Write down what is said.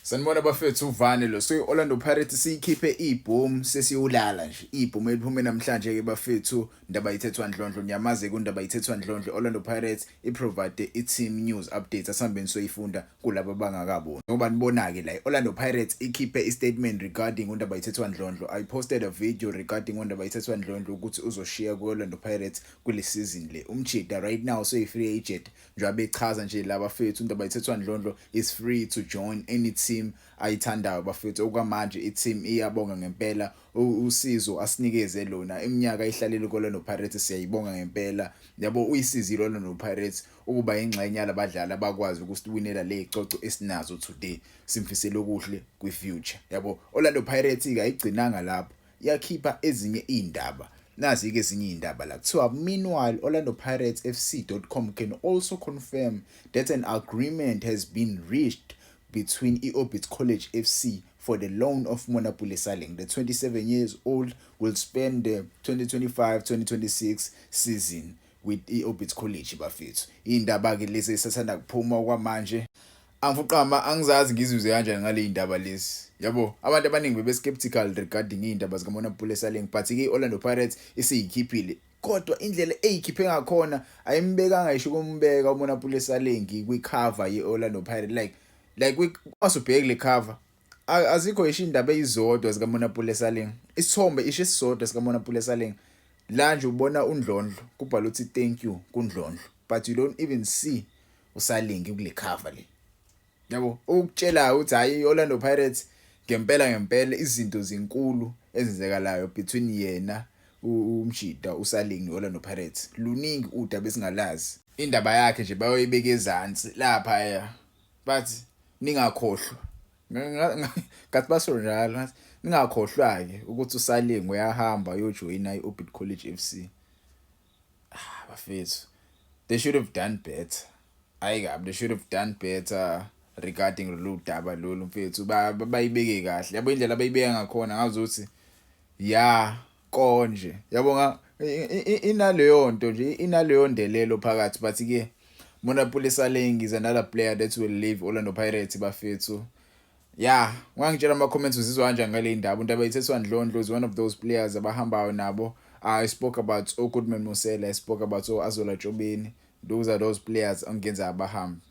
Sanibona bafethu, uvane lo. So i-Orlando Pirates siyikhiphe ibhomu, sesiyolala nje. Ibhomu eliphume namhlanje ke bafethu, Ndaba ithethwa Ndlondlo, niyamazi ke uNdaba ithethwa Ndlondlo. Orlando Pirates i-provide i-team news update, asihambeni soyifunda kulabo abangakaboni. Ngoba nibona ke la, i-Orlando Pirates ikhiphe i-statement regarding uNdaba ithethwa Ndlondlo. I posted a video regarding uNdaba ithethwa Ndlondlo ukuthi uzoshiya ku-Orlando Pirates kule season le. Umjida right now soyi-free agent, njengoba bechaza nje la bafethu, uNdaba ithethwa Ndlondlo is free to join any team ayithandayo bafethu. Okwamanje i-team iyabonga ngempela usizo asinikeze lona iminyaka ihlalele ku-Orlando Pirates, siyayibonga ngempela, yabo. Uyisizile Orlando Pirates ukuba ingxenye yalabadlali abakwazi ukusiwinela le coco esinazo today. Simfisele okuhle kwi-future, yabo. Orlando Pirates ayigcinanga lapho, yakhipha ezinye izindaba. Nazi-ke ezinye izindaba la, kuthiwa, "Meanwhile, Orlando Pirates FC.com can also confirm that an agreement has been reached between i-Orbit College FC for the loan of Monnapule Saleng. The 27 years old will spend the 2025-2026 season with i-Orbit College." Bafethu, indaba-ke lezi esathanda kuphuma kwamanje. Angifuqama, angizazi ngizizwe kanjani ngale indaba lezi, yabo. Abantu abaningi bebe skeptical regarding indaba zika Monnapule Saleng, but ke Orlando Pirates isiyikhiphile, kodwa indlela eyikhiphe ngakhona ayimbekanga ngisho kumbeka uMonnapule Saleng kwi-cover ye-Orlando Pirates. Like masubheke le cover, azikho ngisho indaba eyizodwa zika Monnapule Saleng, isithombe isho esisodwa sika Monnapule Saleng. La nje ubona uNdlondlo, kubhalwe ukuthi "Thank you kuNdlondlo," but you don't even see uSaleng kule cover le, yabo. Ukutshela ukuthi hayi, Orlando Pirates ngempela ngempela izinto zinkulu ezenzekalayo between yena umjida uSaleng neOrlando Pirates. Luningi udaba esingalazi, indaba yakhe nje bayoyibeka ezansi lapha ya, but ningakhohlwa ngathi basho njalo, ngathi ningakhohlwa-ke ukuthi uSaleng uyahamba uyojoyina i-Orbit College FC. Ah bafethu, they should have done better. Hayi kabi, they should have done better regarding lolu daba lolu mfethu. Bayibeke kahle, yabo, indlela abayibeka ngakhona ngazuthi ya konje, yabo, inaleyo nto nje, inaleyo ndelelo phakathi. But ke Monnapule Saleng is another player that will leave Orlando Pirates bafethu. Yeah, ungangitshela ama comments, uzizwa kanjani ngale ndaba? UNdaba ithethwa Ndlondlo is one of those players abahambayo nabo. I spoke about uGoodman Mosele, I spoke about uAzola Jobeni. Those are those players ongenza abahambi.